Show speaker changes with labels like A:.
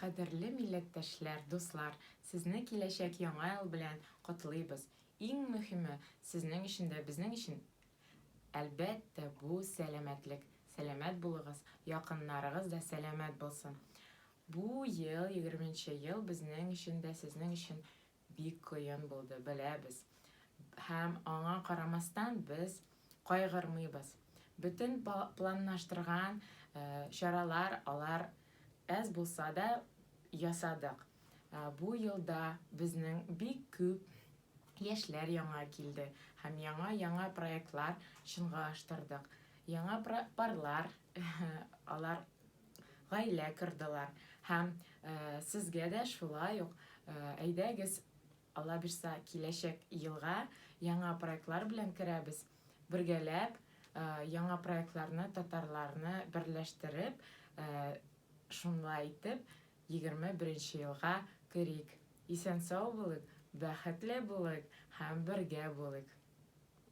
A: Кадерле милләттәшләр, дуслар, сезне киләчәк Яңа ел белән котлыйбыз. Иң мөһиме, сезнең өчен дә, безнең өчен, әлбәттә, бу сәламәтлек. Сәламәт булыгыз, якыннарыгыз да сәламәт булсын. Бу ел, егерменче ел безнең өчен дә, сезнең өчен бик кыен булды, беләбез. Һәм аңа карамастан без кайгырмыйбыз. Бөтен планлаштырган чаралар алар әз булса да ясадык. Бу елда безнең бик күп яшьләр яңа килде һәм яңа-яңа проектлар чынга аштырдык. Яңа парлар, алар гаилә кордылар. Һәм сезгә дә шулай ук, әйдәгез, Аллабирса, киләчәк елга яңа проектлар белән керәбез. Бергәләп яңа проектларны, татарларны берләштереп, шунлай итеп, 21 елга керик. Исән-сау булыйк, бәхетле булыйк һәм бергә булыйк.